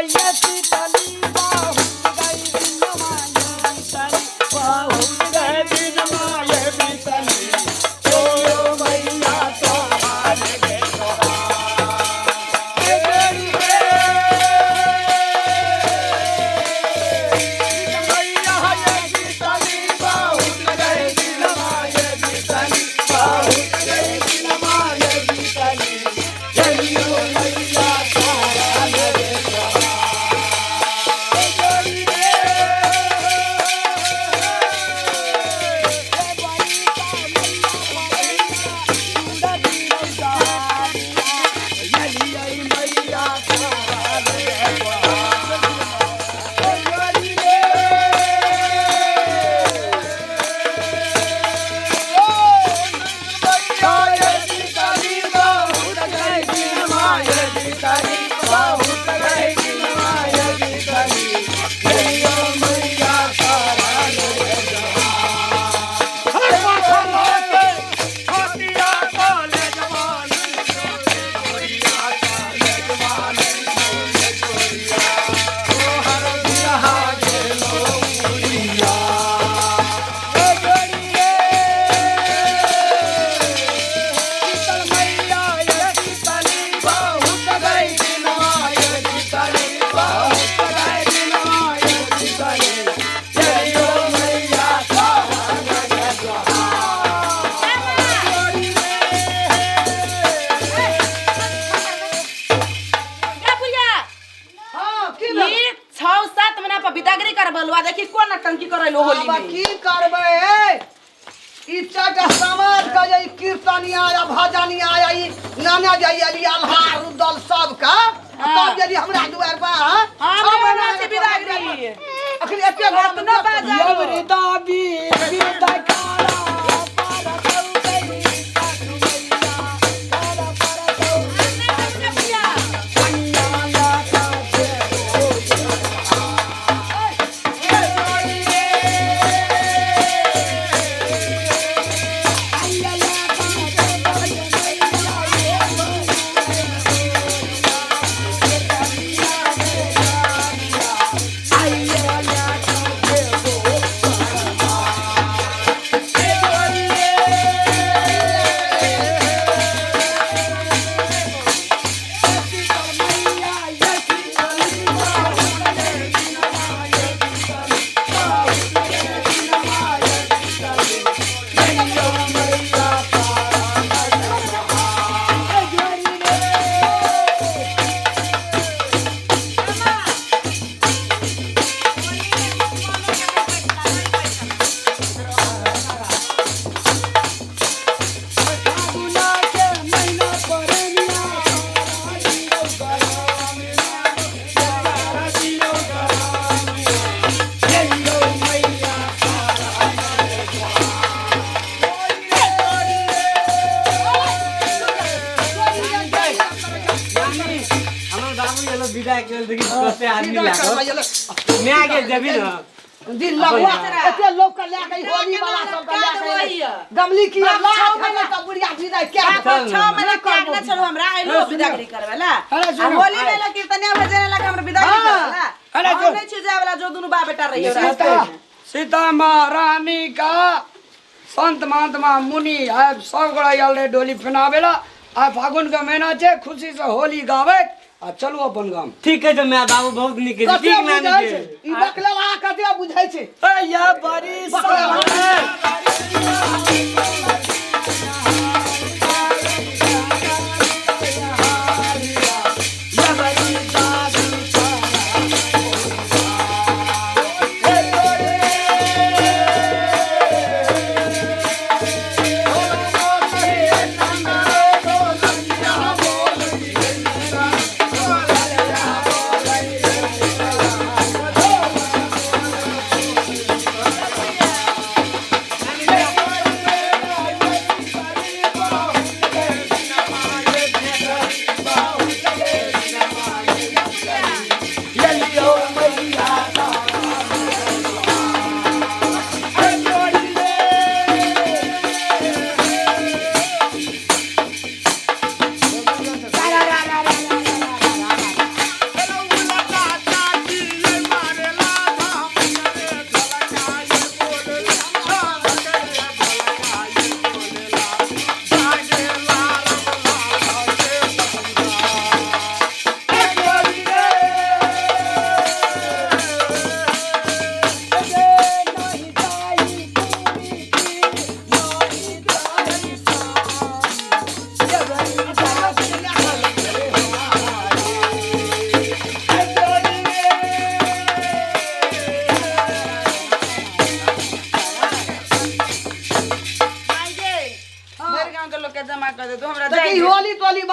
ये सीतली बहुत गई दिनमा ये बीतली बहुत गए दिनमा ये बीतली ओ मैया तोहार गे तोहार ए बेरी रे मैया ये सीतली बहुत गई दिनमा ये बीतली बहुत गई दिनमा ये बीतली चलियो मैया तोहार गे तोहार ए बेरी रे ए बुढ़िया, हाँ की भेल? ई 6-7 महीना पर बिदागरी करबलुआ देखी कोन नटंकी करैलो होली बाबा में। की करबै ए? ई चारिटा समाज के जे ई कीर्तनिया या भजनिया या ई नाना जे अली अल्हा रुदल सब के हाँ। तब यदि हमरा दुआर पर हाँ? हाँ, छह हमरा महीना से बिदागरी। अखन एते घर में कतना बाजा हमर बाबू ये लोग विदा के देखी कते आदमी विदा लागल करबै एलै। मैं आगे जबी न दिन लगुआ एते लोग के लए के ई होली वाला सब के लए के एलै। गमली की बाप, लात छह हमे महीना। तऽ बुढ़िया विदाई क्या चल 6 महीना त्याग ना छोड़ो हमरा आइलो बिदागरी करवेला आ होली में ला कीर्तनिया भजन ला हमरा बिदागरी करवेला अरे हम जो- नहीं छी जाए वाला जो दुनू बाप बेटा रहियो सीता सीता महारानी का संत महात्मा मुनि आब सब गोड़ा आयल रहे डोली फिनावेला आ फागुन के महीना छै खुशी से होली गाबैत आ चलू अपन गाम। ठीक है जो मैं बाबू बहुत नीक है कते ठीक नानी बुझै के छै ई बकलेला कते बुझै छै ए या बड़ी नानी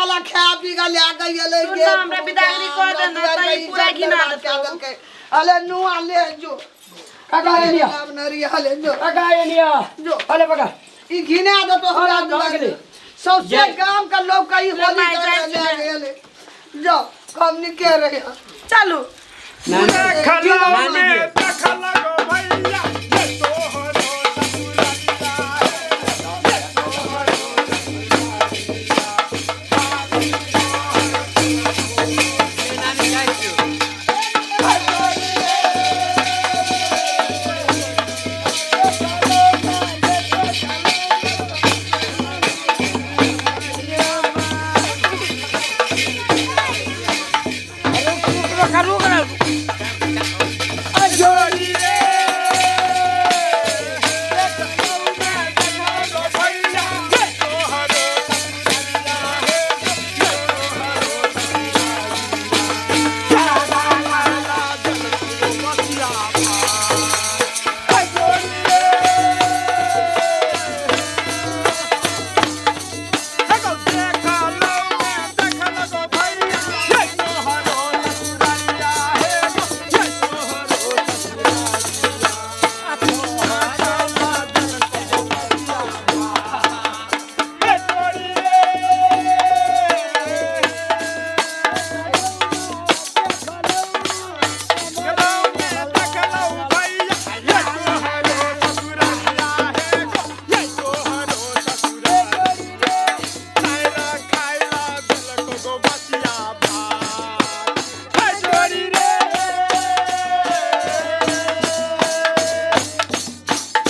वाला खा पी के ले के गेलै। सुन ना, हमरा बिदागरी कह दे ना, त ई पूरा घिना देतौ। अले नुआ ले जो। काका ये लिया। अब नरिया ले जो। काका ये लिया। जो। अरे बका। ई घिना देतो हमरा हाँ, दुआर। गेलै। सौंसे गाम के लोग का ई होली माय के जाय ले गेलै। जो हम निके रहे। चलू। देखला में देखला गो भैया ये तोहरो ससुररिया हे, ये तोहरो नानी जाइ छियौ। जोड़ी रे देखला में देखला गो भैया ये तोहरो ससुररिया हे, ये तोहरो ससुररिया। ला जल को बसिया पा जोड़ी रे देखो देखा लो मैं देखा लगो भैया ये तोहरो ससुररिया हे, ये तोहरो ससुररिया। तोहरा जल को बसिया पा ये जोड़ी रे। देखलो मैं देखलो भैया ये तोहरो ससुररिया हे, ये तोहरो ससुररिया। खाइला खाइला दिल को बसिया भात हे जोड़ी रे।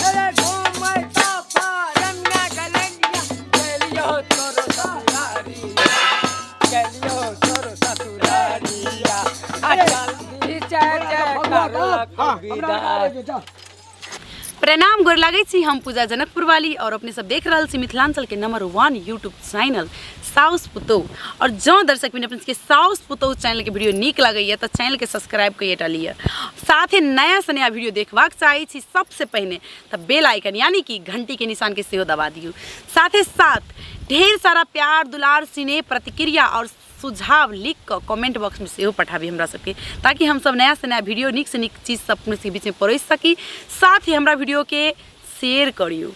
अरे घूमै पापा रंगा गलंगिया गेलियो तोरो ससुरारिया, गेलियो तोरो ससुरारिया। आ जल्दी चाय चाय करलक विदाई। प्रणाम, गोर लागै छी। हम पूजा जनकपुर वाली और अपने सब देख रहल छी मिथिलांचल के नंबर 1 यूट्यूब चैनल साउस पुतोह। और जँ दर्शक बिन अपने सबके साउस पुतोह चैनल के वीडियो नीक लगैया तऽ चैनल के सब्सक्राइब कइए लिअ। साथे नया से नया वीडियो देखबाक चाहै छी सबसे पहिने तऽ बेल आइकन यानी कि घंटी के निशान के सेहो दबा दियौ। साथे साथ ढेर सारा प्यार दुलार स्नेह प्रतिक्रिया और सुझाव लिख कऽ कमेंट बॉक्स में सेहो पठाबी हमरा सबके, ताकि हम सब नया से नया वीडियो नीक से नीक चीज सब अपने सबके बीच में परोसि सकी। साथ ही हमरा वीडियो के शेयर करियौ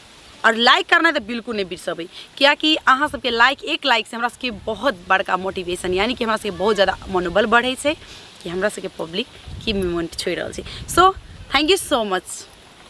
और लाइक करना तऽ बिल्कुल नहीं बिसरबै, कियाकि अहाँ सबके लाइक एक लाइक से हमरा सबके बहुत बड़का मोटिवेशन यानी कि हमरा सबके बहुत ज़्यादा मनोबल बढ़ै छै कि हमरा सबके पब्लिक की मोमेंट छोड़ि रहल छै। So thank you so much.